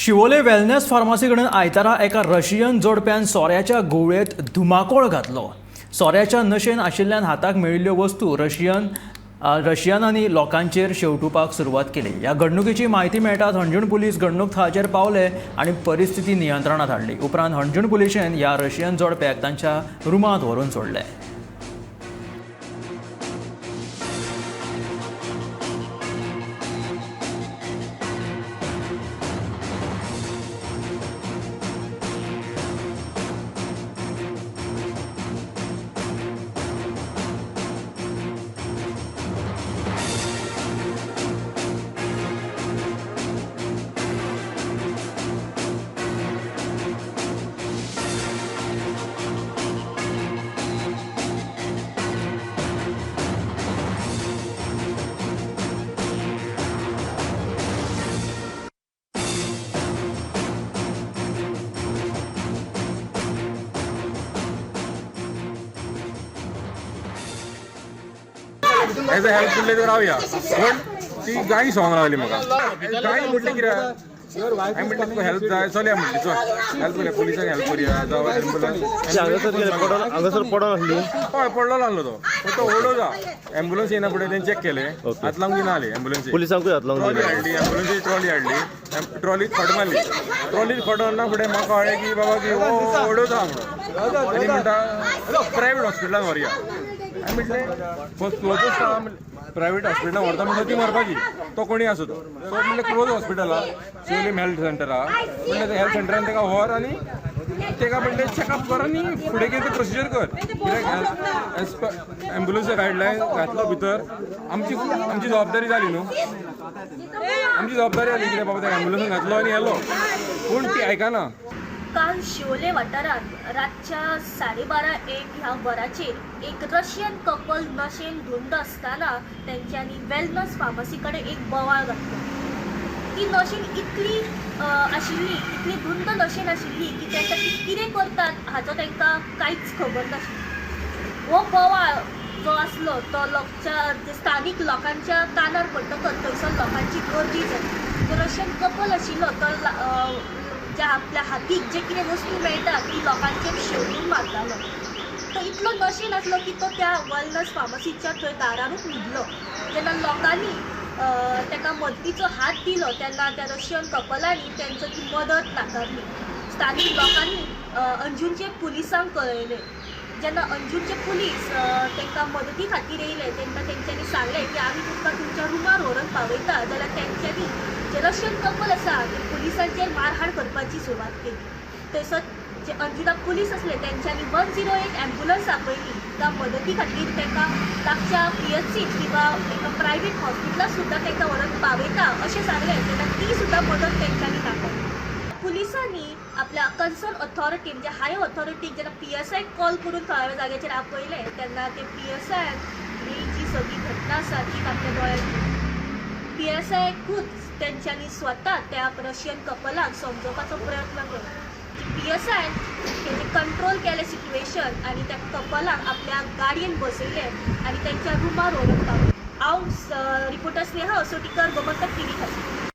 Siolim wellness pharmacy कडेन आयतारा एका रशियन जोडप्यान सोऱ्याच्या घुंवळेंत धुमाकूळ घातलो. सोऱ्याच्या नशेन आशिल्ल्यान हाताक मेळिल्ल्यो वस्तू रशियनांनी लोकांचेर शेंवटुपाक सुरवात केली. ह्या घडणुकेची म्हायती मेळटात हणजूण पुलीस घडणूक थळाचेर पावले आनी परिस्थिती नियंत्रणात हाडली. उपरांत हणजूण पुलिशेन ह्या रशियन जोडप्याक तांच्या रुमांत व्हरून सोडले. एज अ हेल्प म्हणलें तर रावया, पूण ती गाय सॉंग लागली म्हाका. गाय म्हटलें कित्याक हांवें म्हटलें तुका हेल्प जाय, चलया म्हटलें, चल हेल्प करया, पुलिसांक हेल्प करया जावं एम्बुलन्स. हांगासर गेले पडोन, हांगासर पडोन आसली. हय, पडलेलो आसलो तो, पण तो ओडो जा एम्बुलन्स येयना फुडें तेणें चॅक केलें, हात लावंक दिना आली एम्बुलन्सी. पुलिसांकूय हात लावंक ट्रॉली दिना. हाडली, एम्बुलन्सी ट्रॉली हाडली, ट्रॉलीक खोट मारली. ट्रॉलीक खोट मारना फुडें म्हाका कळ्ळें की बाबा की हो ओडो जा म्हणून, आनी म्हणटा प्रायवेट हॉस्पिटलान व्हरया. हांवें म्हटलें फर्स्ट क्लोजस्ट आहा, प्रायवेट हॉस्पिटलान व्हरता म्हणटा ती मरपाची, तो कोणी आसूं तो. सो म्हणलें क्लोज हॉस्पिटल आहा, शिवलीम हेल्थ सेंटर आहा, म्हणलें हेल्थ सेंटरान ताका व्हर आनी ताका म्हणलें चॅकअप कर आनी फुडें कितें प्रोसिजर कर, कित्याक एज पर एम्बुलन्स गायडलायन घातलो भितर आमची आमची जबाबदारी जाली न्हू, आमची जबाबदारी जाली कितें बाबा ताका एम्बुलन्सान घातलो आनी येलो, पूण ती आयकना. काल शिवोले वाठारांत रातच्या 12:30-1 ह्या वराचेर एक रशियन कपल नशेन धुंद आसतना तेंच्यांनी वेलनस फार्मासी कडेन एक बोवाळ घातलो. ती नशेन इतली आशिल्ली, इतली धुंद नशेन आशिल्ली की तांकां ती कितें करतात हाचो तांकां कांयच खबर नाशिल्ली. हो बोवाळ जो आसलो तो लोकच्या स्थानीक लोकांच्या कानार पडटकच थंयसर लोकांची गर्दी जाली. जो रशियन कपल आशिल्लो तो ज्या आपल्या हातीक जे कितें वस्तू मेळटा ती लोकांचेर शेंवटून मारतालो. तो इतलो नशेन आसलो की तो त्या वेलनस फार्मासीच्या थंय दारारूच न्हिदलो. जेन्ना लोकांनी ताका मदतीचो हात दिलो तेन्ना त्या रशियन कपलांनी तेंचो ती मदत नाकारली. स्थानीक लोकांनी अंजूणचे पुलिसांक कळयलें. जेन्ना अंजूणचे पुलीस तांकां मदती खातीर येयले तेन्ना तेंच्यांनी सांगलें की आमी तुमकां तुमच्या रुमार व्हरून पावयता, जाल्यार तेंच्यांनी जे रशियन कपल आसा ते पुलिसांचेर मारहाण करपाची सुरवात केली. थंयसर जे अंजुणा पुलीस आसले तेंच्यांनी 108 एम्बुलन्स आपयली. त्या मदती खातीर तांकां लागच्या पीएचसीत किंवा एका प्रायवेट हॉस्पिटलांत सुद्दां तांकां व्हरून पावयता अशें सांगलें तेन्ना ती सुद्दां मदत तेंच्यांनी नाकारली. पुलिसांनी आपल्या कन्सर्न ऑथॉरिटी म्हणजे हायर ऑथॉरिटीक जेन्ना पीएसआयक कॉल करून थळाव्या जाग्याचेर आपयलें तेन्ना ते पीएसआयन ही जी सगळी घटना आसा ती आपल्या दोळ्यांत पळयली. पीएसआयकूच तेंच्यांनी स्वता त्या रशियन कपलाक समजोवपाचो प्रयत्न केलो. पीएसआयन तेजें कंट्रोल केलें सिट्युएशन आनी त्या कपलाक आपल्या गाडयेन बसयलें आनी तेंच्या रुमार व्हरून पावयलें. हांव रिपोर्टर स्नेहा असोटीकर, गोमंतक टीव्ही खातीर.